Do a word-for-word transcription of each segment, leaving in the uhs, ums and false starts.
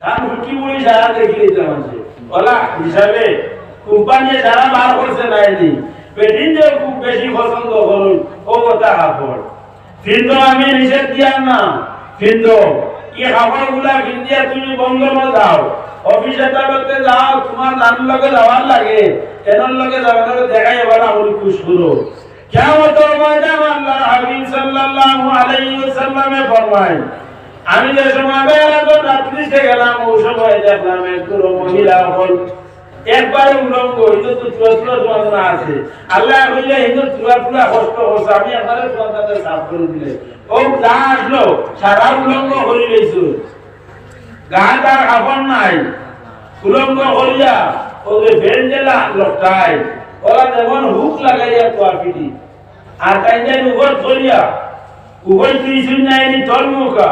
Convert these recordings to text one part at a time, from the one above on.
তান হুকি মুড়ি সারা দেখি দিতে মানছে। ওলা হিসাবে কোম্পানি সারা বার করছে নাইনি। বেটিন যে খুব বেশি পছন্দ করুন, ও কথা কাপড়। কিন্তু আমি নিষেধ দিয়ার না, কিন্তু এই কাপড়গুলা পিন্দিয়া তুমি বন্ধ করে যাও, অফিস আদালতে যাও, তোমার নাম লগে যাওয়ার লাগে, এনর লগে যাওয়ার লগে দেখাই এবার আমি খুশ করো। কিয়ামতর ময়দান আল্লাহর হাবিব সাল্লাল্লাহু আলাইহি ওয়াসাল্লামে ফরমায়, আমি যে সময় বেড়াতে রাত্রিতে গেলাম, ওই সময় দেখলাম এক বুড়ো মহিলা হল একবারে উলঙ্গ, এই তো তুলা তুলা তোমার আছে। আল্লাহ কইলে, এই তো তুলা তুলা কষ্ট করছে, আমি একবারে তোমার কাছে সাফ করে দিলে। ও যা আসলো, সারা উলঙ্গ করি লইছো, গাত আর কাপড় নাই, উলঙ্গ করিয়া, ও যে ভেন্ডেলা লোকটাই, ওরা যেমন হুক লাগাইয়া তোয়া পিটি, আর তাই যে উপর ধরিয়া, উভয় দুই শূন্য আইনি তলমুখা,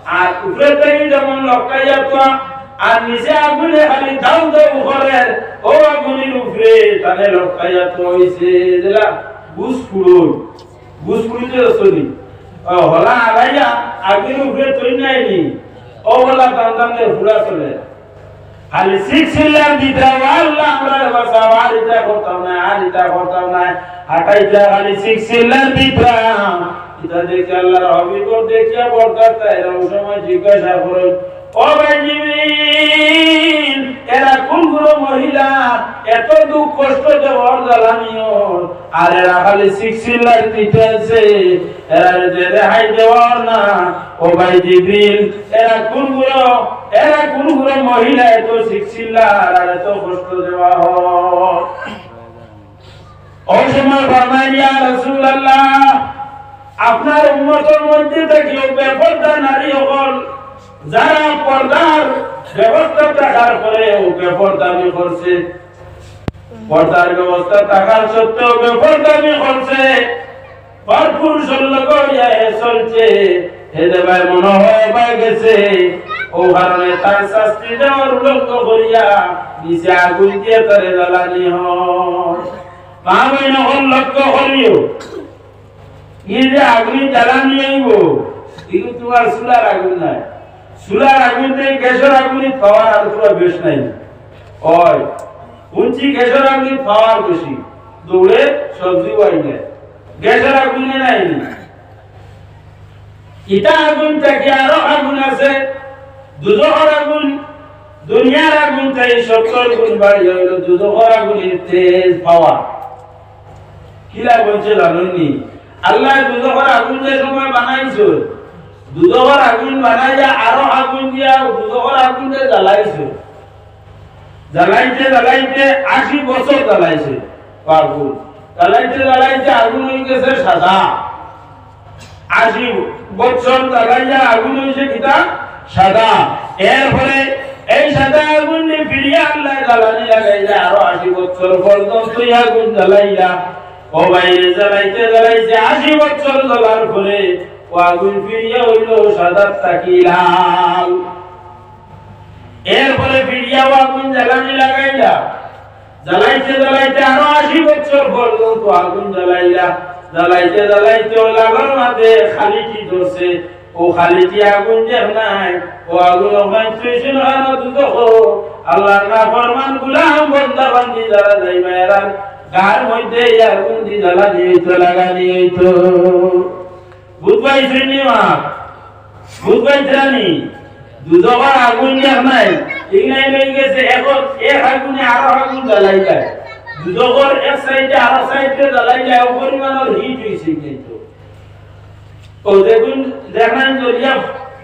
আর উপরে থাকি যেমন লটকাইয়া তোয়া, আর নিচে আগুনে খালি দাউ দাউ করের, ও আগুনের উপরে তানে লটকাইয়া তোয়া হইছে, যেলা বুঝ ফুড়ই, বুঝ ফুড়িতে চলি, ও হলা আগাইয়া আগুনের উপরে তৈ নাইনি, ও হলা টান টানতে ফুড়া চলে। খালি চিক চিল্লার দিতা, "ও আল্লাহ, আমরারে বাঁচাও, আর ইতা করতাম না, আর ইতা করতাম না।" হাঁটাইতা খালি চিক চিল্লার দিতা। ইতা দেখে আল্লাহর হাবিবর দেখিয়া বরদাস্ত, এরা ওই সময় জিজ্ঞাসা করে, "ও ভাই জিবরিল, এরা কোন বুড়ো মহিলা, এত দুঃখ কষ্ট দেওয়ার জ্বালানিও?" আর এরা খালি চিক চিল্লার দিতে আছে, এরা যে রেহাই দেওয়ার না। ও ভাই জিবরিল, এরা কোন বুড়ো, এরা কোন বুড়ো মহিলা এত চিক চিল্লার আর এত কষ্ট দেওয়া হয়? ওই সময় ফরমাইল, "ইয়া রাসূলুল্লাহ, আপনার উম্মতর মধ্যে থাকিও বেপর্দা নারী অকল, যারা পর্দার ব্যবস্থা থাকার পরেও বেপর্দামি করছে।" পর্দার ব্যবস্থা থাকার সত্ত্বেও বেপর্দামি করছে, পরপুরুষর লগে ইয়া হে চলছে, হে দেবায় মনে হয় পাই গেছে, ও কারণে তার শাস্তি দেওয়ার উলঙ্গ করিয়া নিচে আগুন দিয়া তারে জ্বালানি হয়। মা বইন অকল লক্ষ্য করিও, এই যে আগুন জ্বালানি অইবো, কিন্তু তোমার চুলার আগুন নায়। চুলার আগুন থেকে গ্যাসর আগুনে পাওয়ার আর পুরা বেশ নাই। ওই, হুনছি গ্যাসর আগুনে পাওয়ার বেশি, দৌড়ে সবজি ওয়াই নেয়। গ্যাসর আগুনে নাই। ইতা আগুন থাকি আরো আগুন আছে, দুজখর আগুন। দুনিয়ার আগুন থাকি সত্তর গুণ বাড়ি অইলো দুজখর আগুনের তেজ পাওয়ার। কিলা বলছে জানইন নি? আল্লায় দুজখর আগুন যে সময় বানাইছে, দুজখর আগুন বানাইয়া আরো আগুন দিয়া দুজখর আগুন যে জ্বালাইছে, জ্বালাইতে জ্বালাইতে আশি বছর জ্বালাইছে আগুন, জ্বালাইতে জ্বালাইতে আগুন হয়ে গেছে সাদা। আশি বছর জ্বালাইয়া আগুন হয়েছে কিতা? সাদা। এরপরে এই সাদা আগুন নিয়ে ফিরিয়া আল্লায় জ্বালানি লাগাইলে আরো আশি বছর পর্যন্ত এই আগুন জ্বালাইলা। ও বাইরে জ্বালাইতে জ্বালাইতে আশি বছর জ্বলার পরে ও আগুন ফিরিয়া হইল সাদা থাকি লাল। এরপরে ফিরিয়া ও আগুন জ্বালানি লাগাইলা। জ্বালাইতে জ্বালাইতে আরো আশি বছর পর্যন্ত আগুন জ্বালাইলা। জ্বালাইতে জ্বালাইতে ও লালর মাঝে খালিটি ধরছে। ও খালিটি আগুন দেখ নাই, ও আগুন ওখানে তুই শুনো আনো দুজখ। আল্লাহর নাফরমান গুলাম বন্দা বান্দি যারা যাইবা এরার গার মধ্যে এই আগুন দি জ্বালানি হইতো, লাগানি হইতো। বুঝবাই শুনি মা, বুঝবাই জানি। দুজখর আগুন দেখ নাই, ঠিক নাই হয়ে গেছে। এখন এক আগুনে আরো আগুন জ্বালাই যায়, দুজখর এক সাইডে আরো সাইডে জ্বালাই যায়, ও পরিমাণের হিট হয়েছে কিন্তু। ও দেখুন, দেখেন দরিয়া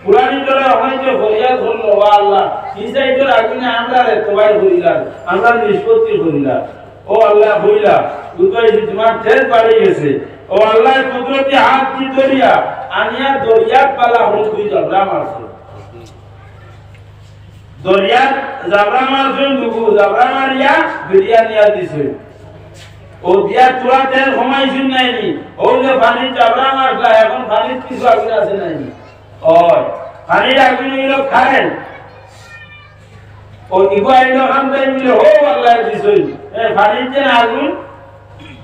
পুরানি করে হয়তো ফরিয়াদ করলো, "ও আল্লাহ, এই সাইডের আগুনে আমরা রে তোমার করিলাম, আমরা নিষ্পত্তি করিলাম।" ও আল্লাহ কইলা, "উদয় যে তোমার তেজ বাড়ি গেছে।" ও আল্লাহ কুদরতি হাত দি দরিয়া আনিয়া দরিয়াত পালা হলো দুই জাবরা মারছে। দরিয়াত জাবরা মারছে, দুগু জাবরা মারিয়া বেরিয়া নিয়া দিছে। ও দিয়া তোরা তেল কমাইছুন নাইনি? ও যে পানির জাবরা মারলা, এখন পানির কিছু আগুন আছে নাইনি? ওই পানির আগুন হইল কারেন্ট। ও ইগু আইলো কান্দাই মিলে, "ও আল্লাহ দিছুন।" এ, পানির যে আগুন,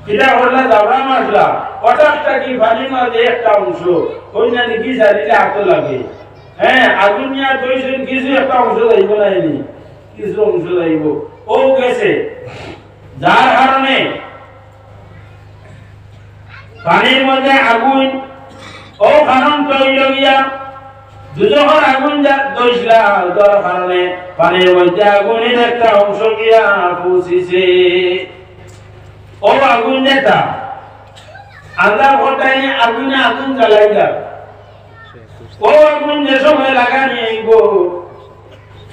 কিতা করলা, জাবরা মারলা। হঠাৎ থাকি পানির মাঝে একটা অংশ, ওই না নাকি জারিলে আতো লাগে। হ্যাঁ, আগুন নিয়া তৈছেন, কিছু একটা অংশ যাইবো না এমনি, কিছু অংশ যাইবো। ও গেছে, যার কারণে পানির মধ্যে আগুন, ও কারণ তৈল গিয়া দুজখর আগুন যা দইছলা, যার কারণে পানির মধ্যে আগুনের একটা অংশ গিয়া পৌঁছিছে। ও আগুন যেটা, আল্লাহ ওটাই আগুনে আগুন জ্বালাইলা। ও আগুন যে সময় লাগানি অইবো,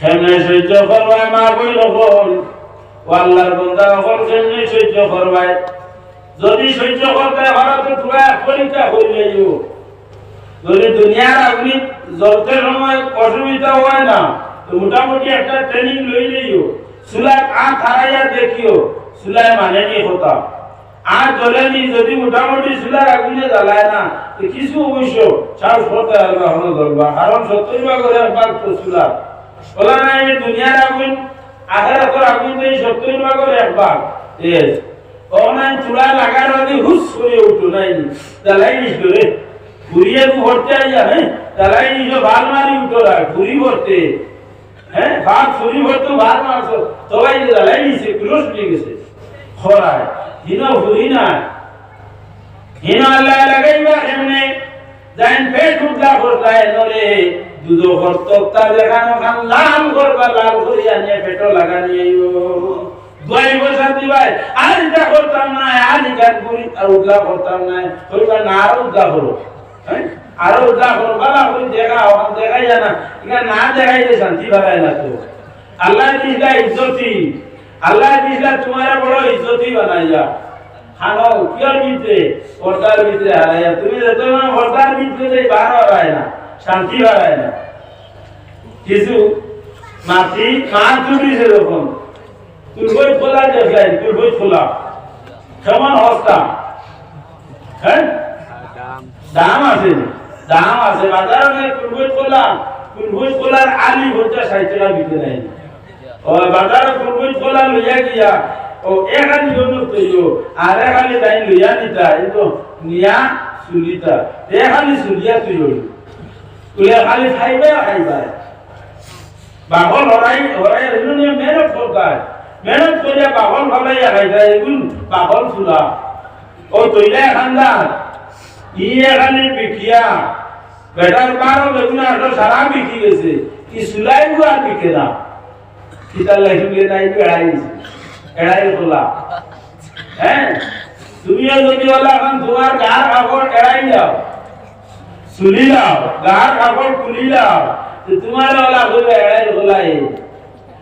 কেমনে সহ্য করবায় মা বইন অকল, ও আল্লাহর বন্দা অকল কেমনে সহ্য করবায়? যদি সহ্য করতে পারো তো তুমরা পরীক্ষা করি লইও। যদি দুনিয়ার আগুনে জ্বলতে সময় অসুবিধা হয় না, তো মোটামুটি একটা ট্রেনিং লই লইও। চুলায় আত হারাইয়া দেখিও, চুলায় মানে নি কথা। আর জ্বলেনি, যদি মোটামুটি চুলার আগুনে জ্বালায় না, তো কিছু অবশ্য সাহস করতে পারবা, এখনো জ্বলবা। কারণ সত্তর ভাগর এক ভাগ তো চুলা। বলা না, এই দুনিয়ার আগুন, আখেরাতর আগুন তো এই সত্তর ভাগর এক ভাগ। Yes। অখন চুলা লাগার বাদে হুস করে উঠো, নাই নি? জ্বালাই নিস রে। ঘুরিয়ে গু ভরতে আইয়া, হ্যাঁ? জ্বালাই নিস, বাল মারি উঠো না, ঘুরি ভরতে। হ্যাঁ, ভাত চুরি হইতো, ভাত মারছো, সবাই যে জ্বালাই নিছে, কুলস হয়ে গেছে। খরায়, হিনো ফুরি না। হিনো আল্লাহ লাগাইবা কেমনে? যাইন পেট উদ্ধার করতায় নরে, দুধ করতো, তা দেখানো খান লাল করবা, লাল করি আনিয়ে পেটো লাগানি আইও। দুয়াই বসা দিবাই, আর এটা করতাম না, আর এটা করি, আর উদ্ধার করতাম না, কইবা না, আর উদ্ধার করো। হ্যাঁ? আরো যা করো, বালা করি দেখা, ওখান দেখাই যায় না। এখানে না দেখাইলে শান্তি বাড়ায় না তো। আল্লাহ দিছলা ইজ্জতি, আল্লাহ দিছলা তোমার বড় ইজ্জতি বানাইয়া। খানো, কিয়র ভিতরে? পর্দার ভিতরে হারাইয়া। তুমি যত সময় পর্দার ভিতরে যাই, বার হারায় না, শান্তি বাড়ায় না। কিছু মাটি, মাছ উঠেছে যখন, কুলফই খোলা দেখলেন, কুলফই খোলা। কেমন অবস্থা? হ্যাঁ? দাম। দাম আছে নি? দাম আছে। বাজারো নাই কুলফই খোলা, কুলফই খোলার আলি পঞ্চাশ ষাইট টেকা বিকে নাই। ও বাজারো কুলফই খোলা লইয়া গিয়া, ও এক আলি অন্য তৈল, আর এক আলি তাই লইয়া নিতা, এই তো নিয়া চুলিতা, এক আলি চুলিয়া তুই হইল। তুই খালি খাইবে আর খাইবে। বাকল হরাই, হরাই হইল নিয়ে মেহনত করতায়। মেহনত করিয়া বাকল ফালাইয়া খাইতায়, এগুন বাকল চুলা। ও তৈলা খান্দার, ই এখানে বিকিয়া, বেটার বারো বেগুন আসলো, সারা বিকি গেছে। ই চুলাইগু আর বিকে না। কিতার লাগি বিকে না, ই এড়াই গেছে। এড়াই খোলা। হ্যাঁ? তুমিও যদি ওলা এখন তোমার গার কাপড় এড়াই যাও, চুলি লাও, গার কাপড় খুলি লাও, তো তোমার ওলা বলবে এড়াই খোলা এই।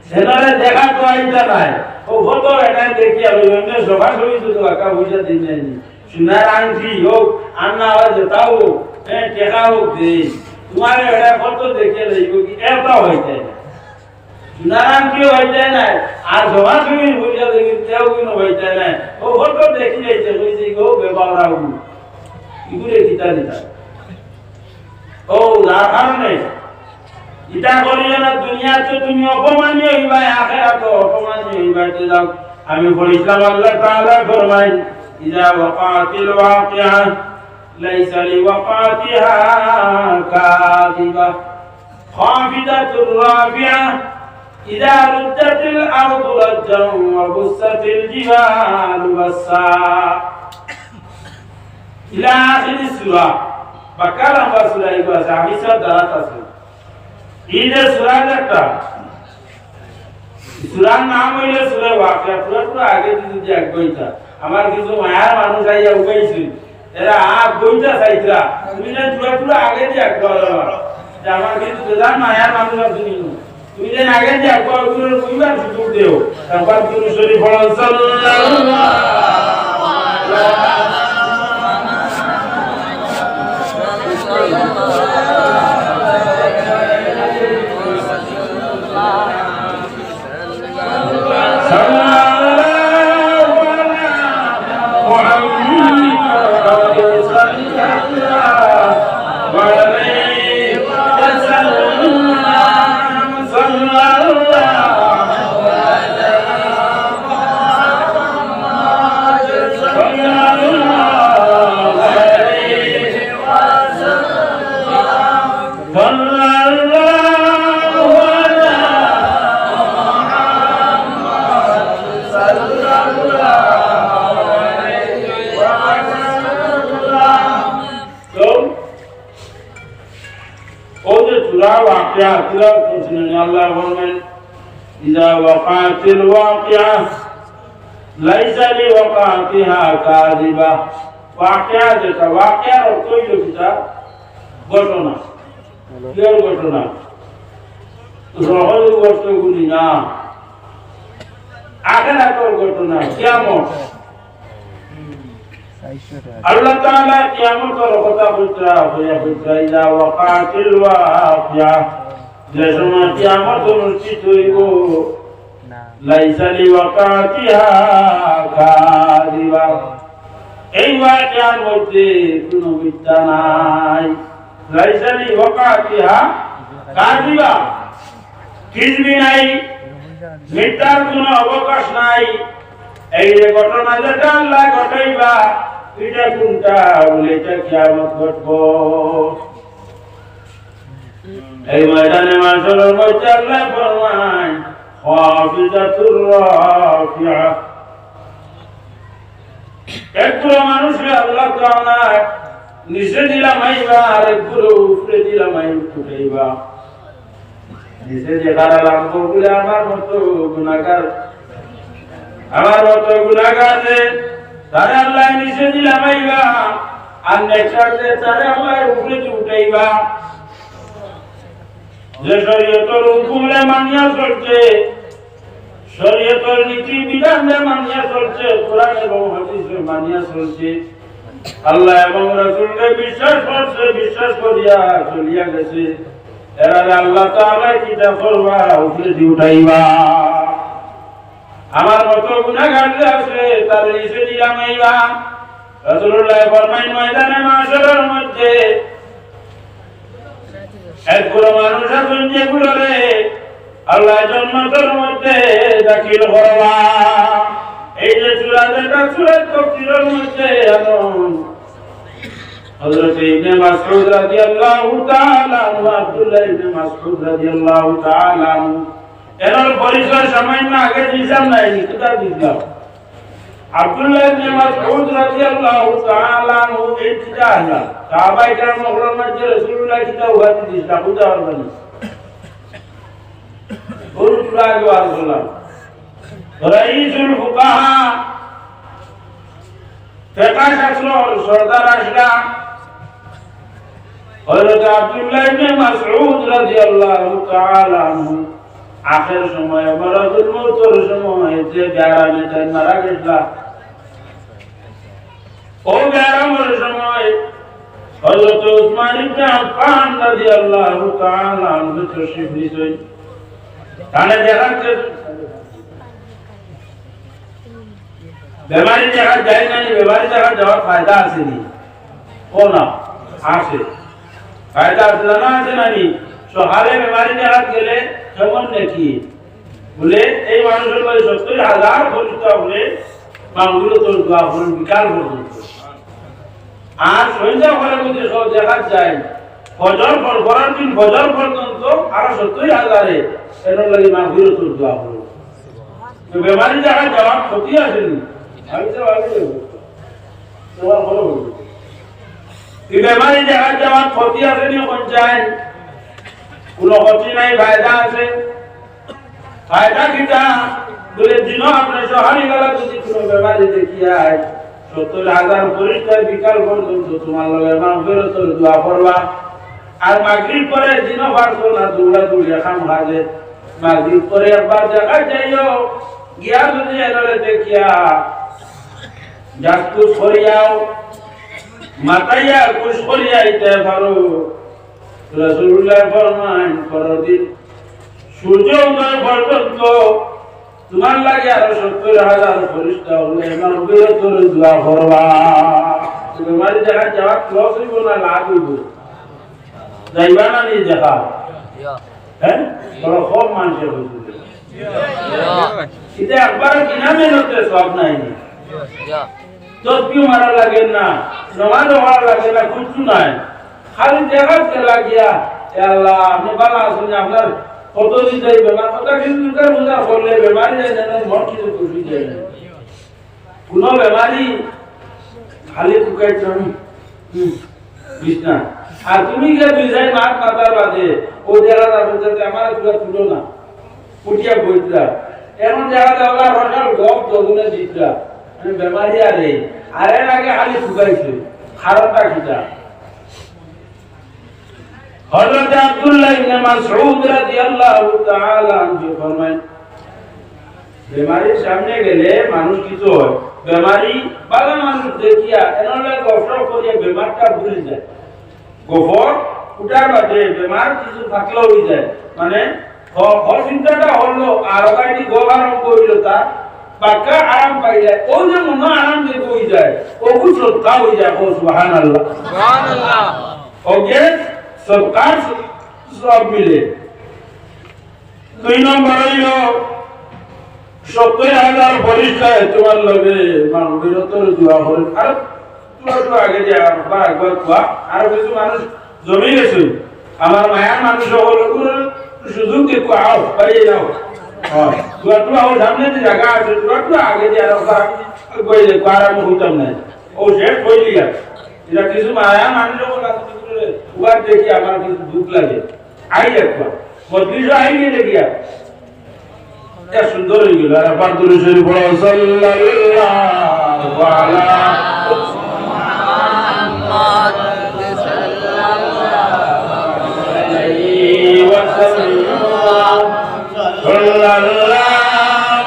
সেনারে দেখা তো আইতা নাই। ও কত এটা দেখিয়া লইল, এমনি সভা সমিতি তো টাকা পয়সা দিন নাইনি। সোনার আংটি হোক, আর না হয় জুতা হোক, হ্যাঁ, টেকা হোক, দেই। তোমার এটা কত দেখিয়া লইব কি, এটা হইতে না। সোনার আংটিও হইতে নাই, আর সভা সমিতি পয়সা দেখি, তেও কিন্তু হইতে নাই। ও কত দেখি যাইছে, কইছে, "গো, বেবাওরা গু। ইগুরে কিতা দিতা?" ও, যার কারণে ইটা করিও না, দুনিয়াত তুমি অপমানী হইবায়, আখেরাতো অপমানী হইবায়। তে যাও, আমি পড়ছিলাম, আল্লাহ তাআলা ফরমাইন, "ইযা ওয়াকাতিল ওয়াকিআ, লাইসা লিওয়াকাতিহা কাযিবা, খাফিদাতুর রাফিআ, ইযা রুজ্জাতিল আরদু রাজ্জা ওয়া বুসসাতিল জিবালু বাসসা।" ইলা আখিরি সূরা। বাক্কা লম্বা সূরা এগু আছে, হাফিজর দারাত আছে। ই যে সূরা একটা, সূরার নাম অইলো সূরা ওয়াকিয়া। পুরা পুরা আগে যদি এক বইটা, আমার কিছু মায়ার মানুষ আইয়া উবাইছিল, এরা আ বইটা চাইতরা, তুমি না পুরা পুরা আগে দিয়ে একবার আমার। যে আমার কিছু বেজান মায়ার মানুষ আছে নি। তুমি যেন আগে যে একবার ওগুলোর পরিবার সুযোগ দেও, একবার তুমি শরীফ পড়ো, সাল্লাল্লাহু আলাইহি ওয়াসাল্লাম। আখিরাত করছিলেন, আল্লাহ বলেন, "ইজা ওয়াকাতিল ওয়াকিয়া, লাইসা লিওয়াকাতিহা কাযিবা।" ওয়াকিয়া যেটা, ওয়াকিয়ার অর্থ হইল কিতা? ঘটনা। কিয়র ঘটনা? রহল বস্তু গুলি না, আখেরাতর ঘটনা, কিয়ামত। আল্লাহ তাআলা কিয়ামতর কথা কইতা, কইয়া কইতা, "ইজা ওয়াকাতিল ওয়াকিয়া", যে সময় কিয়ামত অনুষ্ঠিত হইব, "লাইসা লিওয়াকাতিহা কাযিবা", এই ওয়াকিয়ার মধ্যে কোনো মিথ্যা নাই। "লাইসা লিওয়াকাতিহা কাযিবা", কিজবি নাই, মিথ্যার কোনো অবকাশ নাই। এই যে ঘটনা যেটা আল্লাহ ঘটাইবা, এটা কোনটা? বলে, এটা কিয়ামত ঘটবো। এই ময়দানে মাশরর মধ্যে আল্লাহ ফরমায়, "খাফিদাতুর রাফিয়া।" এক গুরু মানুষরে আল্লাহ তাআলা নিচে দিলামাইবা, আর এক গুরু উপরে দিলামাই উঠাইবা। নিচে দেখার আরম্ভ বলে, "আমার মতো গুনাহগার, আমার মতো গুনাহগার রে, তারে আল্লাহ নিচে দিলামাইবা, আর নেককার রে, তারে আল্লাহ উপরে দি উঠাইবা।" যে শরীয়তর হুকুমরে মানিয়া চলছে, শরীয়তর নীতি বিধানরে মানিয়া চলছে, কোরআন এবং হাদিসরে মানিয়া চলছে, আল্লাহ এবং রাসূলরে বিশ্বাস করছে, বিশ্বাস করিয়া চলিয়া গেছে, এরারে আল্লাহ তাআলা কিতা করবা? উপরে দি উঠাইবা। আমার মতো গুনাহগার যে আছে, তারে নিচে দিলামাইবা। রাসূলুল্লাহ ফরমাইন, ময়দানে মাশরর মধ্যে এক গুরু মানুষ আছইন, যেগুলোরে আল্লাহ জান্নাতর মধ্যে দাখিল করবা। এই যে সূরা, যেটা সূরা তাফসীরর মধ্যে আনইন, হযরত ইবনে মাসউদ রাদিয়াল্লাহু তাআলা আনহু, আব্দুল্লাহ ইবনে মাসউদ রাদিয়াল্লাহু তাআলা আনহু, এনার পরিচয় সামান্য আগে দিছিলাম না, এই কোথায় দিছিলাম? আব্দুল্লাহ ইবনে মাসউদ রাদিয়াল্লাহু তাআলা আনহু এই কিতা আনলা। সাহাবায়ে কেরাম অকলর মাঝে রাসূলুল্লাহ কিতা উপাধি দিছলা, বুঝা পারবা নি? বহুত পুরা আগে বার করলাম। রাইসুল ফুকাহা, ফিকহ শাস্ত্রর সর্দার আছলা। হযরত আব্দুল্লাহ ইবনে মাসউদ রাদিয়াল্লাহু তাআলা আনহু আখের সময়, মারাদুল মউতর সময় যে বেয়ারামে তাইন মারা গেছলা, ও বেয়ারামর সময় হযরত উসমান ইবনে আফফান রাদিয়াল্লাহু তাআলা আনহু তশরিফ নিছইন। তানে দেখাত বেমারি দেখাত যায় না নি? বেমারি দেখাত যাওয়ার ফায়দা আছে নি? ও না, আছে। ফায়দা আছে, জানা আছে না নি? সকালে বেমারি দেখাত গেলে কেমন নেকি? বলে, এই মানুষর লগে সত্তর হাজার ফেরেশতা বলে মাগফিরাতর দোয়া করইন বিকাল পর্যন্ত। আর সন্ধ্যা পরে যদি সব দেখাত যায়, ফজর পর, পরের দিন ফজর পর্যন্ত আরো সত্তর হাজারে এর লাগি মাগফিরাতর দোয়া করইন। তো বেমারি দেখাত যাওয়ার ক্ষতি আছে নি? আমি তো ভাবি দেবো। তোমার ভালো হবে। এই বেমারি দেখাত যাওয়ার ক্ষতি আছে নি? কোন চাই? কোনো ক্ষতি নাই, ফায়দা আছে। ফায়দা কিতা? বলে, দিনও আপনি সকালবেলা যদি কোনো বেমারি দেখিয়া আয়, সত্তর হাজার ফেরেশতায় বিকাল পর্যন্ত তোমার লগে মাগফিরাতর দোয়া করবা। আর মাগরিব পরে দিনও পারছো না, দৌড়াদৌড়ি খাম কাজে। মাগরিব পরে একবার দেখাত যাইও, গিয়া যদি এনারে দেখিয়া যাসকুস করিয়াও, মাতাইয়া কুশ করিয়া আইতে পারো, রাসূলুল্লাহ ফরমাইন, পরদিন সূর্য উদয় পর্যন্ত তোমার লাগি আরো সত্তর হাজার ফেরেশতা অকলে মাগফিরাতর দোয়া করবা। তো বেমারি দেখাত যাওয়াত লস অইবো না লাভ অইবো? যাইবা না নি দেখা? হ্যাঁ? বড় কম মানুষে কইছে। ইটা একবারে বিনা মেহনতে সওয়াব নাই নি? তসবিহ মারা লাগে না, নামাজ পড়া লাগে না, কিচ্ছু নাই। খালি দেখাত গেলা গিয়া, "এ আল্লাহ, আপনি ভালা আছইন, আপনার কত দিন ধরি বেমার, কথা কিছু দুঃখের বুঝা করলে বেমারি যায় না, মন কিছু খুশি যায় না।" কোনো বেমারি খালি কুকাই চড়ি, হুম, বিছনা। আর তুমি গিয়া দুই চাইর মাত মাতার বাদে অউ দেখা যার যে আমারে তুলা তুলো না, উঠিয়া বইতরা। এখন দেখা যায় ওলা রসাল গপ দগুনে দিতরা, মানে বেমারি আর এই, আর এর আগে খালি শুকাইছে। কারণটা কিতা? হযরত আব্দুল্লাহ ইবনে মাসউদ রাদিয়াল্লাহু তাআলা আনহু ফরমায়, বেমারির সামনে গেলে মানুষ কিছু হয়, বেমারি ভালা মানুষ দেখিয়া এনর লগে গফসফ করিয়া বেমারটা ভুলি যায়। গফর উঠার বাদে বেমার কিছু থাকলে অই যায়, মানে হ-, হ চিন্তাটা হলো আর ওখানে গফ আরম্ভ হইল তার, বাক্কা আরাম পাইলে, ওই যে মনো আরাম যে অই যায়, ওগু সদকা অই যায়। ও সুবহানাল্লাহ। সুবহানাল্লাহ। ওকে সদকার সব মিলে। দুই নম্বর অইল, সত্তর হাজার ফিরিস্তায় তুমার লগে মাগফিরাতর দোয়া করে। আর তুলা তুলা আগে দিয়া আর বা একবার তুলা। আর কিছু মানুষ জমি গেছে। আমার মায়ার মানুষ হলো, সুযোগ দেখো, আও, বাড়িয়ে যাও। হ্যাঁ, তুলা তুলা ওর সামনে যে জায়গা আছে, তুলা তুলা আগে দিয়া আর বা একবার দেখো, আর আমি হইতাম না। ও শেষ হইলি আর। এটা কিছু মায়া মানুষ হলো, উবার দেখি আমার কিছু দুঃখ লাগে। আই একবার। মজলিসও আই গিয়ে দেখিয়া। এ সুন্দর হয়ে গেল। আর একবার দুরূদ শরীফ পড়ো, সাল্লাল্লাহু আলা মুহাম্মাদ সাল্লাল্লাহু আলাইহি ওয়াসাল্লাম, সাল্লাল্লাহু আলা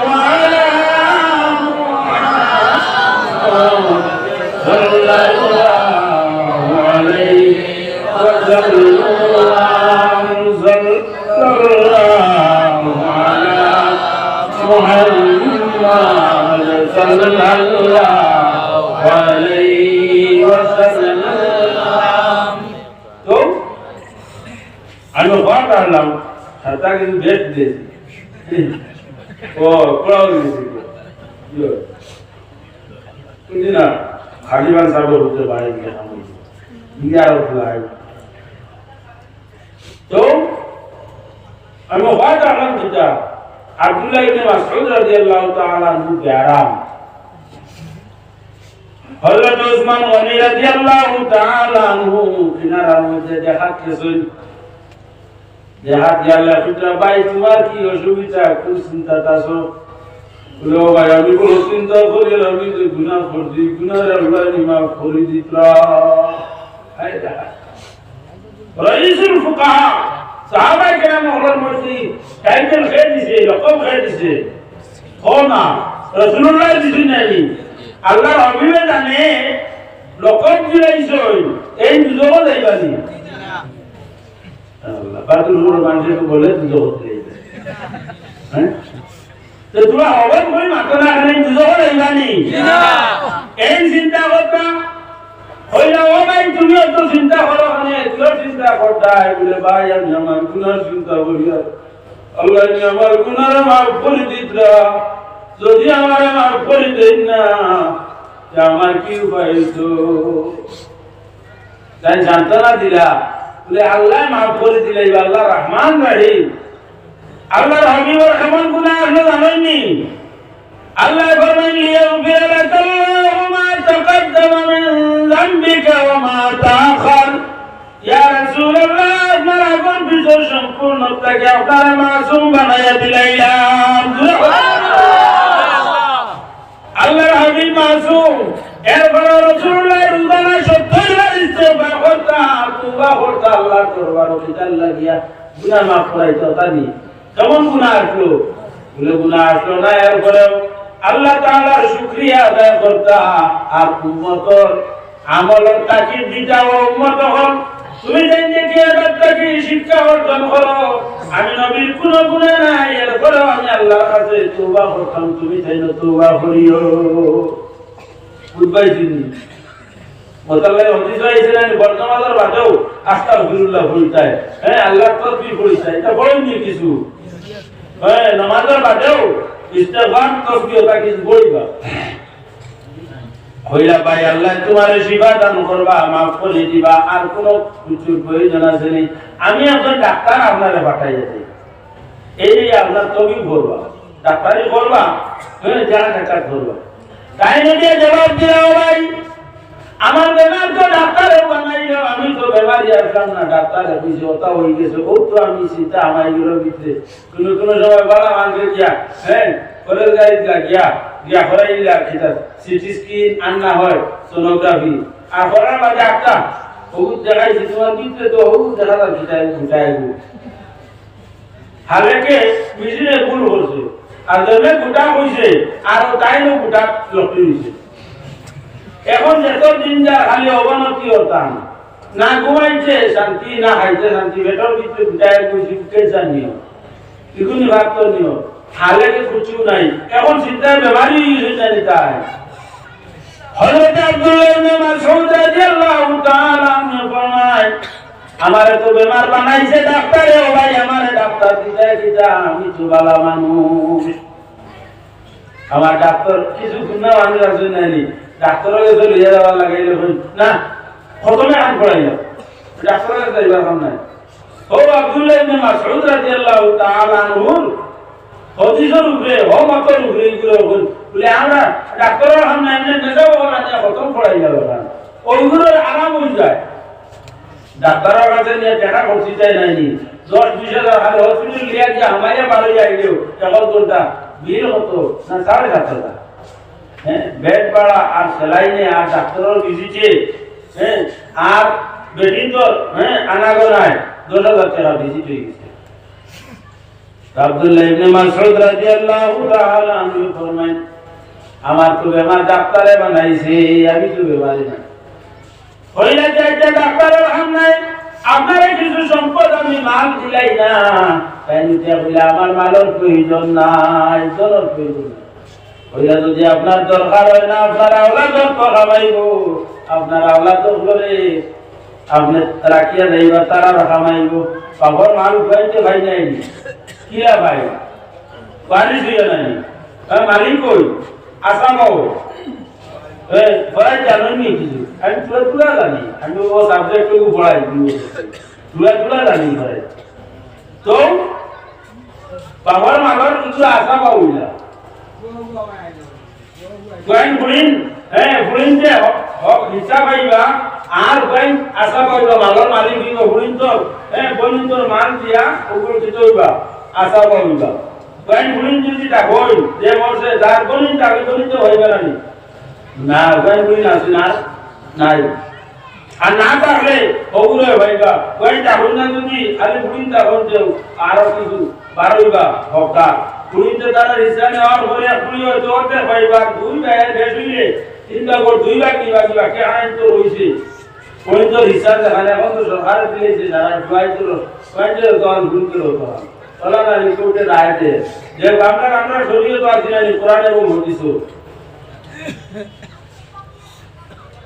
মুহাম্মাদ সাল্লাল্লাহু আলাইহি ওয়াসাল্লাম। সাল্লাল্লাহু আলা মুহাম্মাদ সাল্লাল্লাহু আলাইহি ওয়াসাল্লাম। তো আমি কথা আনলাম, সাতটা কিন্তু বেশ দিয়েছি। ও, পড়াও দিয়েছি। ইয়ে। বুঝলি না? হাজিবান সাহেব হতে পারে কি আমি? ইয়ার ভাই। তো আমি হয়তো আমার পিতা আব্দুল্লাহ ইবনে মাসউদ রাদিয়াল্লাহু তাআলা আনহু বেয়ারাম। হযরত ওসমান গনি রাদিয়াল্লাহু তাআলা আনহু কিনারার মধ্যে দেখাত গেছইন। দেখাত গিয়া আল্লাহ কইতা, "ভাই, তুমার কি অসুবিধা? কুন চিন্তাত আছো?" বলে, "ও ভাই, আমি বড় চিন্তা করি, আমি যে গুনাহ করছি, গুনাহ আল্লাহ নি মাফ করি দিতরা।" হায় রে হায়। রাইসুল ফুকাহা, সাহাবায়ে কেরাম অকলর মধ্যে টাইটেল কে দিছে, লকব কে দিছে? ও না, রাসূলুল্লাহ দিছে নাকি? আল্লাহর হাবিবে জানে, লকব দিলাইছইন, এই দুজখো যাইবা নি? আল্লাহ, বাদুর বড় মানুষে তো বলে দুজখো যাইবা। হ্যাঁ? তো তুমরা হবেন কই মাতো না, এখানে দুজখো যাইবা নি? না। এই চিন্তা করতা, হইলে, ও ভাই, তুমিও তো চিন্তা করো, মানে, তুইও চিন্তা করতায়, বলে, ভাই, আমি আমার গুনার চিন্তা করি, আর আল্লাহ নি আমার গুনারে মাফ করি দিতরা, যদি আমারে মাফ করি দেইন না, তে আমার কি উপায় অইতো? তাইন সান্ত্বনা দিলা, বলে, আল্লাহ মাফ করি দিলে, আল্লাহ রহমান রহিম। আল্লাহর হাবিবর কেমন গুনাহ আছলো জানইন নি? আল্লাহ ফরমাইন, "লিয়াগফিরা লাকা আল্লাহু মা তাকাদ্দামা মিন যামবিকা ওয়া মা তাআখার।" ইয়া রাসূলুল্লাহ, আপনার আগর পিছর সম্পূর্ণ থাকি আপনারে মাসুম বানাইয়া দিলাইলাম। আল্লাহর হাবিব মাসুম, এরপরে রাসূলুল্লাহ রোজানা সত্তর বার ইস্তেগফার করতা, তওবা করতা, আল্লাহর দরবারো কিতার লাগিয়া গুনাহ মাফ করাইতা, তা নি? কেমন গুনাহ আছলো? বলে, গুনাহ আছলো না, এরপরেও আল্লাহ তাআলার শুকরিয়া আদায় করতা, আর উম্মতর আমলর তাকিদ দিতা, ও উম্মত অকল, তুমি যেন দেখি এটার থাকি শিক্ষা অর্জন করো। আমি নবীর কুনু গুনাহ নাই, এরপরেও আমি আল্লাহর কাছে তওবা করতাম, তুমি তাইন তওবা করিও। বুঝবাই চিনি। মোতাল্লাই হদিস অইছে না, বদনামাজর বাদেও আস্তাগফিরুল্লাহ পড়িতায়। হ্যাঁ, আল্লাহর তসবিহ পড়িতায়। এটা বড় নিয়ে কিছু। হ্যাঁ, নামাজর বাদেও ইস্তেগফার, তসবিহ ওটা কিছু পড়িবা। কইলা, "ভাই, আল্লাহ তোমারে শিফা দান করবা, মাফ করি দিবা, আর কোনো কিছুর প্রয়োজন আছে নি? আমি একজন ডাক্তার আপনারে পাঠাইয়া দেই।" এই যে আপনার তবিব করবা, ডাক্তারি করবা, হ্যাঁ, যারা ডাক্তার করবা। তাইন নবীয়ে জবাব দিলা, "ও ভাই, আমার বেমার তো ডাক্তারে বানাইলো, আমি তো বেমারি আছলাম না, ডাক্তারে কইছে ওটা অই গেছে, ও তো আমি চিন্তা আমার এগুলোর ভিতরে কোনো কোনো সময় বালা মানতে গিয়া, হ্যাঁ, খরচ গাড়ি লাগিয়া, গিয়া খরাইলা কিতা, সিটি স্ক্যান আর না হয় সোনোগ্রাফি, আর খরার মাঝে একটা হবুত দেখাইছি তোমার ভিতরে তো হবুত দেখা যার কিতা গুটাই। হালেকে মেশিনে ভুল করছে, আর যেমনে গুটা কইছে, আর ও তাইনও গুটা লক্ষ্য নিছে। এখন যত দিন যায় খালি অবনতি হতাম, না ঘুমাইতে শান্তি, না খাইতে শান্তি, পেটর ভিতরে গুটায় কইছি ক্যান্সার নিও, ইগুনি ভাবতো নিও, হালেকে কিছু নাই। এখন চিন্তায় বেমারি হয়ে যায় তাই। হযরত আব্দুল্লাহ ইবনে মাসউদ রাদিয়াল্লাহু তাআলা আনহু ফরমায়, "আমারে তো বেমার বানাইছে ডাক্তারে, ও ভাই, আমারে ডাক্তার দিতে দিতে আমি তো বালা মানুষ।" আমার ডাক্তার কিছু গুণা মানুষ আছে নানি, ডাক্তারের কাছে লইয়া যাওয়া লাগাইলে কই, "না, খতমে আন পড়াইলাম, ডাক্তারের কাছে যাইবার কাম নাই।" ও আব্দুল্লাহ ইবনে মাসউদ রাদিয়াল্লাহু তাআলা আনহুর হাদিসর উপরে, ও মতর উপরে ইগুলো বল-, বলে, "আমরা ডাক্তারের সামনে এমনি মেজাব ওখানে খতম পড়াই যাবে না।" ওইগুলোর আরাম হয়ে যায়। ডাক্তারের কাছে নিয়ে টাকা খরচ চাই নাইনি। দশ বিশ হাজার খালি হসপিটাল লিয়া গিয়া হামাইয়া বারো আইলেও এক ঘন্টা বিল কত? না, সাড়ে সাত হাজার। হ্যাঁ, বেড ভাড়া আর সেলাইনে আর ডাক্তারের ভিজিটে, হ্যাঁ, আর বেটিন তো, হ্যাঁ, আনাগোনায় দশ হাজার টাকা ভিজিট হয়ে গেছে। আব্দুল্লাহ ইবনে মাসউদ রাদিয়াল্লাহু তাআলা আনহু ফরমায়, "আমার তো বেমার ডাক্তারে বানাইছে, আমি তো বেমারি না।" কইলা যে, "আচ্ছা, ডাক্তারের কাম নাই, আপনারে কিছু সম্পদ আমি মাল দিলাই না।" তাইন উঠিয়া কইলা, "আমার মালর প্রয়োজন নাই, ধনর প্রয়োজন নাই।" কইলা, "যদি আপনার দরকার হয় না, আপনার আওলাদ অর্থ কামাইবো, আপনার আওলাদ অর্থ করে আপনি রাখিয়া যাইবা, তারা কামাইবো।" বাপর মাল উঠাইতে ভাই নাই, কিলা ভাই? বাড়ি শুয়ে নাই। হ্যাঁ, মালিক কই? আসাম বাবু। এ, পড়াই জানো নি কিছু? আমি থুড়া থুড়া জানি। আমি ও সাবজেক্ট টুকু পড়াই, থুড়া থুড়া জানি পড়াই। তো, বাবার মাথার কিছু আশা পাওয়া যায়। কয়েন ফুড়িন, হ্যাঁ, ফুড়িন যে হক, হক হিসাব পাইবা, আর কয়েন আশা পাইবা, মালর মালিক হইবা, ফুড়িন তো, হ্যাঁ, বনিন তোর মান দিয়া, উপকৃত হইবা, আশা পাইবা। কয়েন ফুড়িন যদি তা হই, যে মরছে, তার বনিন তাকে বনিন তো হইবে না নি। না, কয়েন ফুড়িন আছে না, নাই। আর না থাকলে, ওগুলো হইবা, কয়েন তা হই না যদি, খালি ফুড়িন তা হন দেও, আরো কিছু। বারোই ভাগ হকদার। ফুড়িনতে তারা হিসা নেওয়ার পরে এক ফুড়ি হয়তো অর্ধেক পাইবা, দুই ভাগের বেশ হইলে তিন ভাগর দুই ভাগ নিবা, নিবা, কে আইন তো রইছে। ওই তো হিসা যেখানে এখন তো সরকারে দিয়েছে, যারা জুয়াই তো, জুয়াই তো তখন ভুল করে তখন। ওলা না, রিপোর্টে রায় দে। যে আমরা, আমরা শরীয়ত আছি না, কোরআন এবং হাদিসও।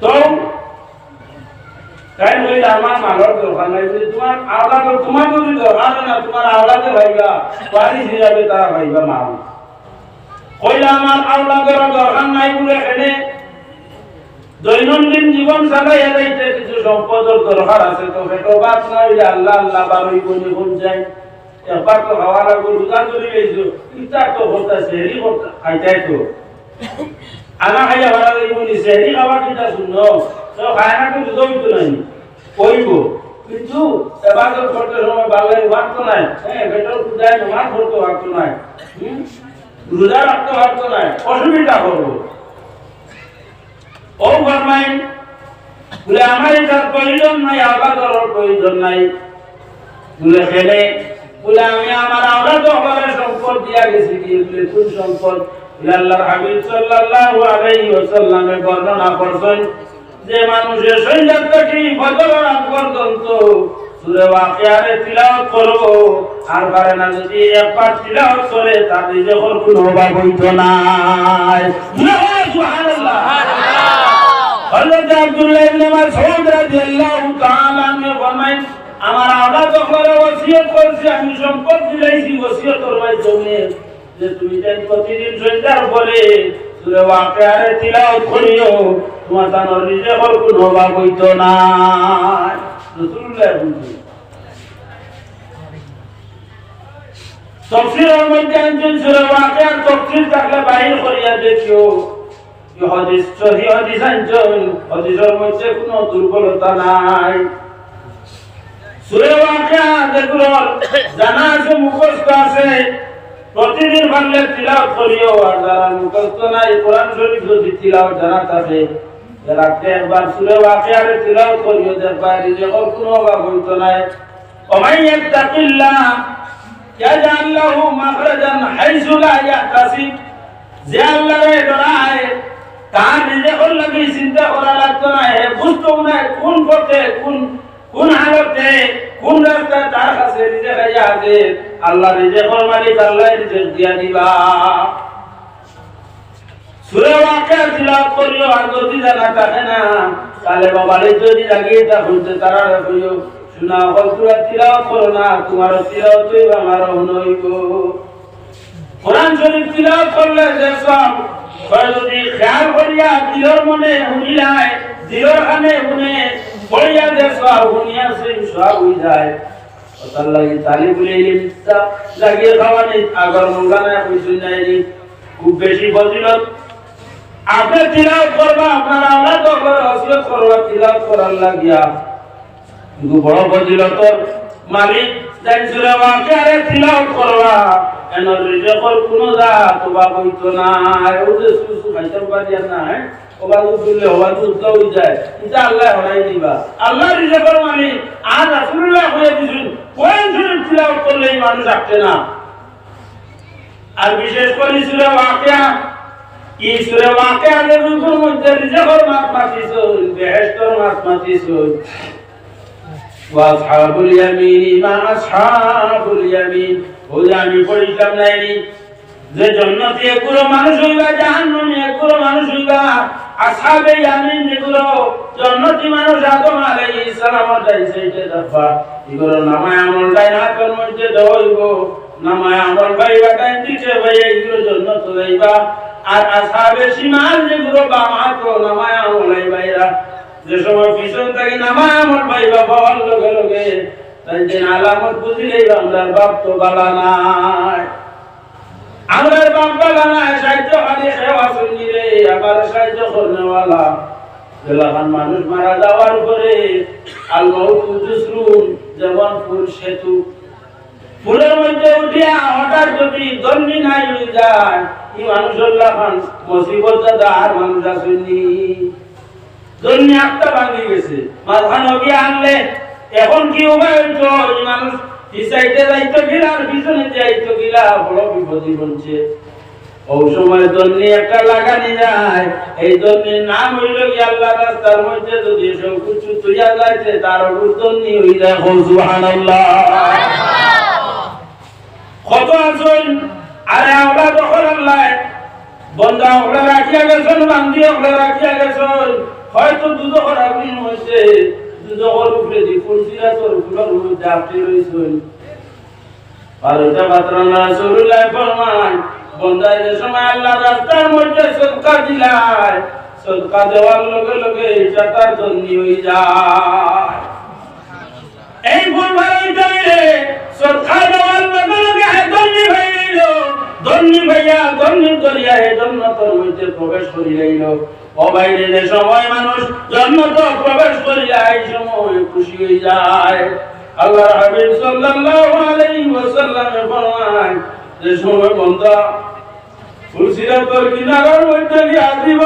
তো তাই বলি, "আমার মালর দরকার নাই।" যদি তোমার আওলাদ, তোমার যদি দরকার হয় না, তোমার আওলাদে পাইবা, ওয়ারিস হিসাবে তারা পাইবা মাল। কইলা, "আমার আওলাদর দরকার নাই বলে এখানে দৈনন্দিন জীবন চালাইয়া যাইতে কিছু সম্পদর দরকার আছে, তো পেটো ভাত না হইলে আল্লাহ আল্লাহ বারোই বনি কোন যায়।" একবার তো খাওয়া লাগবো, রোজা ধরি রইছো, ইফতার তো করতা, সেহরি করতা, খাইতাই তো। আনা খাইয়া ভাড়া লাগবো নি, সেহরি খাওয়া কিতা শূন্য? তো খায় না তো রোজা হইতো নাই, হইবো। কিন্তু এবাদত করতে সময় ভালো লাগে, পারতো নাই। হ্যাঁ, পেটর ক্ষুধায় নামাজ পড়তে পারতো নাই। হুম? রোজা রাখতে পারতো নাই, অসুবিধা করবো। ও ফরমাইন, বলে, "আমার এটার প্রয়োজন নাই, আওলাদর প্রয়োজন নাই।" বলে, "কেনে?" বলে, "আমি আমার আওলাদ অকলরে সম্পদ দিয়া গেছি।" কি বলে, "কোন সম্পদ?" বলে, "আল্লাহর হাবিব সাল্লাল্লাহু আলাইহি ওয়াসাল্লামে বর্ণনা করছেন যে মানুষে সন্ধ্যা থেকে ফজর আগ পর্যন্ত সূরা ওয়াকিয়ারে তিলাওয়াত করবো, আর পারে না যদি একবার তিলাওয়াত করে, তার রিজিকর কোনো অভাব হইতো নায়।" সুবহানাল্লাহ। হযরত আব্দুল্লাহ ইবনে মাসউদ রাদিয়াল্লাহু তাআলা আনহু ফরমাইন, "আমার আওলাদ অকলরে ওসিয়ত করছি, আমি সম্পদ দিলাইছি ওসিয়তর মাধ্যমে।" যে তুমি যেন প্রতিদিন সন্ধ্যার পরে সূরা ওয়াকিয়ারে তিলাওয়াত করিও, তোমার তানোর রিজিকর কোনো অভাব হইতো না। রাসূলুল্লাহ বলছেন। তাফসীরের মধ্যে আনছেন, সূরা ওয়াকিয়ার তাফসীর থাকলে বাইর করিয়া দেখিও। এই হাদিস সহি হাদিস আনছইন, হাদিসর মধ্যে কোনো দুর্বলতা নাই। সূরা ওয়াকিয়া যেগুলোর জানা আছে, মুখস্থ আছে, প্রতিদিন পারলে তিলাওয়াত করিও। আর যারা মুখস্থ নাই, কোরআন শরীফ যদি তিলাওয়াত জানা থাকে, রাত্রে একবার সূরা ওয়াকিয়ারে তিলাওয়াত করিও, দেখবা রিজিকর কোনো অভাব হইতো নাই। ওমান ইয়াত্তাকিল্লাহ ইয়াজআল লাহু মাখরাজান হাইসু লা ইয়াহতাসিব। যে আল্লাহরে ডরায়, তার রিজিকর লাগি চিন্তা করা লাগতো না। হে বুঝতো না কোন পথে, কোন, কোন হালতে, কোন রাস্তায় তার কাছে রিজিক আইয়া হাজির। আল্লাহ রিজিকর মালিক, আল্লাহ রিজিক দিয়া দিবা। সূরা ওয়াকিয়া তিলাওয়াত করিও, আর যদি জানা থাকে না, তাহলে বাবারে যদি জাগিয়ে তা হইতে তারা কইও, শোনা, হল তোরা তিলাওয়াত করো না, তোমার তিলাওয়াত হইব, আমার হন হইব। কোরআন শরীফ তিলাওয়াত করলে যে সব, হয় যদি খেয়াল করিয়া দিলর মনে হুনিলায়, দিলর কানে হুনে, পড়িয়া যে সব হুনিয়া সেই সব হই যায়। ওটার লাগি তালিবুল ইলম ইচ্ছা জাগিয়ে খাওয়ানি, আগর মৌলানা কইছইন নাইনি, খুব বেশি ফজিলত। আপনি তিলাওয়াত করবা, আপনার আওলাদ অকলরে ওসিয়ত করবা তিলাওয়াত করার লাগিয়া। কিন্তু বড় ফজিলতর মালিক, যাইন সূরা ওয়াকিয়ারে তিলাওয়াত করবা, এন রিজিকর কোনো জাত অভাব হইতো না। ও যে সুসু খাইতাম পারি আর না, হ্যাঁ? ওবা দুধ দিলে ওবা দুধ তো হয়ে যায়, এটা আল্লাহ হরাই দিবা। আল্লাহ রিজিকর মালিক। আর রাসূলুল্লাহ হয়ে দিছইন, কোরআন শরীফ তিলাওয়াত করলে এই মানুষ রাখছে না। আর বিশেষ করে সূরা ওয়াকিয়া, এই সূরা ওয়াকিয়া যে রুকুর মধ্যে রিজিকর মাত মাতিছইন, বেহেশতর মাত মাতিছইন। ওয়া আসহাবুল ইয়ামিন মা আসহাবুল ইয়ামিন। ওই যে আমি পড়ছিলাম নাইনি, যে জন্নতি এগুলো মানুষ হইবা, জাহান্নামী এগুলো মানুষ হইবা। আসহাবে ইয়ামিন যেগুলো জন্নতি মানুষ, আদম আলাইহিস সালামর ডাইন সাইডে থাকবা। এগুলো নামায় আমল ডাইন হাতর মধ্যে দেওয়া হইব। নামায় আমল পাইবা ডাইন দিকে পাইয়া এগুলো জন্নত যাইবা। আর আসহাবে শিমাল যেগুলো বাম হাত, নামায় আমল পাইবা এরা। যে সময় পিছন থাকি নামায় আমল পাইবা, পাওয়ার লগে লগে তাই যে আলামত বুঝিলেই আমরার বাপ তো বালা নাই। আমরার বাপ বালা নাই, সাহায্য খালি সেবা শুনিলে, আবার সাহায্য করনেওয়ালা। যেলাখান মানুষ মারা যাওয়ার পরে আল মাউতু জুসরুন, যেমন ফুল সেতু, ফুলের মধ্যে উঠিয়া হঠাৎ যদি দন্ডি নাই হয়ে যায়, এই মানুষের লাখান মুসিবত দাদা আর মানুষ আসেনি। দন্ডি একটা ভাঙি গেছে, মাঝখান হবি আনলে এখন কি উপায় হইতো? এই মানুষ এই সাইডে যাইতো গিলা আর পিছনে যাইতো গিলা, বড় বিপদে পড়ছে। ওই সময় দন্ডি একটা লাগানি যায়, এই দন্ডির নাম হইল কি আল্লাহ রাস্তার মধ্যে যদি সব কিছু তুইয়া যাইতে তার উপর দন্ডি হয়ে যায়। কও সুবহানাল্লাহ। কত আছইন, আরে আওলাদ অকল আল্লাহ, বন্দা অকলে রাখিয়া গেছইন, বান্দি অকলে রাখিয়া গেছইন। হয়তো দুজখর আগুন হইছে, দুজখর উপরে দি ফুলসিরাতর ফুলর মধ্যে আটকে রইছইন। আর ওইটা বাতরানা রাসূলুল্লাহ ফরমান, বন্দায় যে সময় আল্লাহ রাস্তার মধ্যে সদকা দিলায়, সদকা দেওয়ার লগে লগে এটা তার দন্ডি হয়ে যায়। এই ফুল বানাইতে হইলে সদকা দেওয়ার লগে লগে হে ধনী হয়ে গেল। ধনী ভাইয়া, ধনী দরিয়া হে জন্নতর মধ্যে প্রবেশ করি গেল। ও বাইরে যে সময় মানুষ জন্নত প্রবেশ করিয়া এই সময় খুশি হয়ে যায়। আল্লাহর হাবিব সাল্লাল্লাহু আলাইহি ওয়াসাল্লামে ফরমায়, যে সময় বন্দা ফুলসিরাতর কিনারার মধ্যে গিয়া দিব।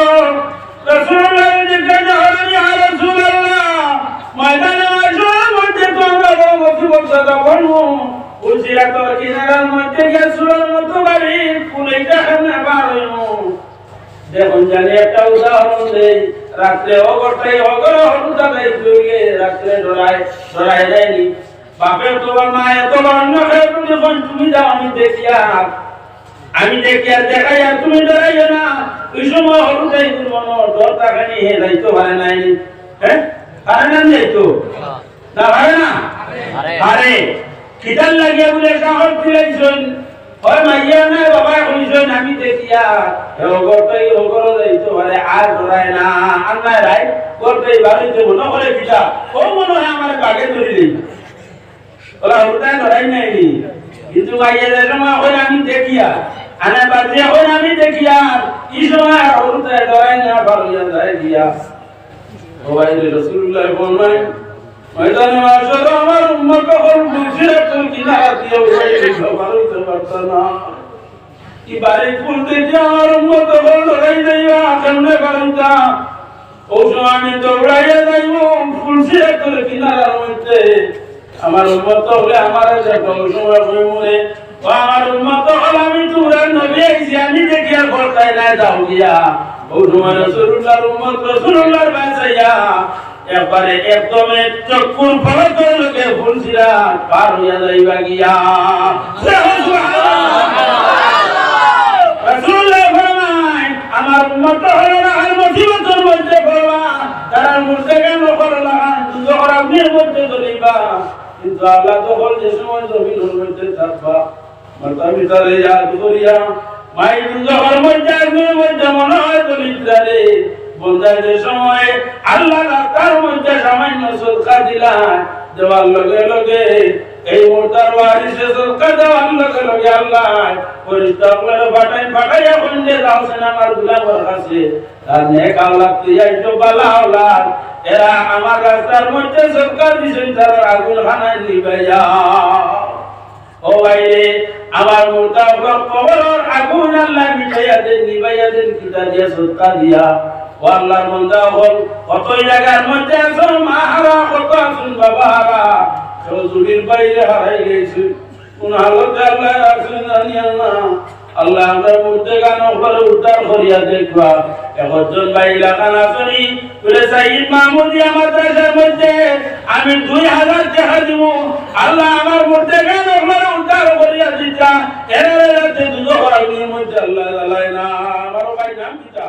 রাসূলুল্লাহ জিজ্ঞাসা করেন, "ইয়া রাসূলুল্লাহ, ময়দানে মাশরের মধ্যে তো আমরা বড় মুসিবত সাদা পড়ব। ফুলসিরাতর কিনারার মধ্যে গিয়া সুরার মতো বাড়ি ফুল এইটা কেমনে পার হইব?" দেখুন, জানি একটা উদাহরণ দেই। রাত্রে অগরটাই অগর হলুদা যাইতে হইলে রাত্রে ডরায়, ডরায় যায়নি। বাপে অথবা মায়ে অথবা অন্য কেউ যদি কইন, "তুমি যাও, আমি দেখিয়ার, আমি দেখিয়ার, দেখাইয়ার, তুমি ডরাইও না।" ওই সময় হলুদ এই মনে ডর থাকে নি, হে যাইতো পারে নাই। হ্যাঁ? পারে না যাইতো? না পারে না? পারে। পারে। কিতার লাগিয়া বুলে সাহস দিলাইছইন? হয় মাইয়া নাই বাবা কইছইন, "আমি দেখিয়ার, হে অগরটাই অগর যাইতো পারে, আর ডরায় না।" আর নাই রাই, গরটাই বাড়িতে মনে করে কিতা, ও মনে হয় আমার বাগে ধরি লইবে। ওলা হলুদায় লড়াই নাই নি। কিন্তু ভাইয়া যে সময় কইন আমি দেখিয়ার, আনে বাদ দিয়া কইন আমি দেখিয়ার, ই সময় আর অগুরে ডরাইন না, পার অইয়া যায় গিয়া। ও ভাই রে, রাসূলুল্লাহ ফরমাইন, ময়দানে মাহশরো আমার উম্মত অকল পুলসিরাতুল কিনারা দিয়া উবাই দিবা, পার অইতা পারতা না। ই বারিক পুল দেখিয়া আমার উম্মত অকল ডরাই যাইবা, কেমনে পার অইতা? অউ সময় আমি দৌড়াইয়া যাইমু পুলসিরাতুল কিনারার মধ্যে। আমার উম্মত অকলে আমারে দেখবা, অউ সময় কইমু রে, ও আমার উম্মত অকল, আমি তুমরার নবী আইছি, আমি দেখিয়ার, পরতায় নায়, যাও গিয়া। অউ সময় রাসূলুল্লাহর উম্মত রাসূলুল্লাহর বায় চাইয়া একবারে একদমে চক্ষুর পলকর লগে পুলসিরাত পার অইয়া যাইবা গিয়া। রাসূলুল্লাহ ফরমাইন, আমার উম্মত অকল আর মুসিবতর মধ্যে পড়বা, তারার মুর্দেগান অকল লাখান দুজখর আগুনর মধ্যে জ্বলিবা। কিন্তু আওলাদ অকল যে সময় জমিনর মধ্যে থাকবা, মাতা পিতারে ইয়াদ করিয়া, মাই দুজখর মধ্যে, আগুনর মধ্যে মনে হয় জ্বলিতরা রে। বন্দায় যে সময় আল্লার রাস্তার মধ্যে সামান্য সদকা দিলা, দেওয়ার লগে লগে এই মুর্দার ওয়ারিসে সদকা দেওয়ার লগে লগে আল্লায় ফিরিস্তা অকলরে পাঠাইন, পাঠাইয়া কইন যে, যাও সেন আমার গুলামর কাছে, তার নেক আওলাদ লইয়া আইতো, ভালা আওলাদ, এরা আমার রাস্তার মধ্যে সদকা দিছইন, তারার আগুন খানায় নিবাইয়া। ও ভাই রে, আমার মুর্দা অকলর কবরর আগুন আল্লায় নিবাইয়া দেইন, নিবাইয়া দেইন, কিতা দিয়া? সদকা দিয়া। ও আল্লার বান্দা অকল, কতই জাগার মধ্যে আছো, মা হারা, কত আছইন বাবা হারা, কেউ জুড়ির বাইরে হারাই গেছে। কোন হালতে আল্লায় রাখছইন জানিয়ার না। আল্লায় আমরার মুর্দেগান অকলরে উদ্ধার করিয়া দেখবা। একজন ভাই লাখান আছইন নি, বলে, সাইয়্যিদ মাহমুদিয়া মাদ্রাসার মধ্যে আমি দুই হাজার টেকা দিমু, আল্লায় আমার মুর্দেগান অকলরে উদ্ধার করিয়া দিতা, এরারে যাতে দুজখর আগুনর মধ্যে আল্লায় জ্বালায় না। আমার ভাই নাম কিতা?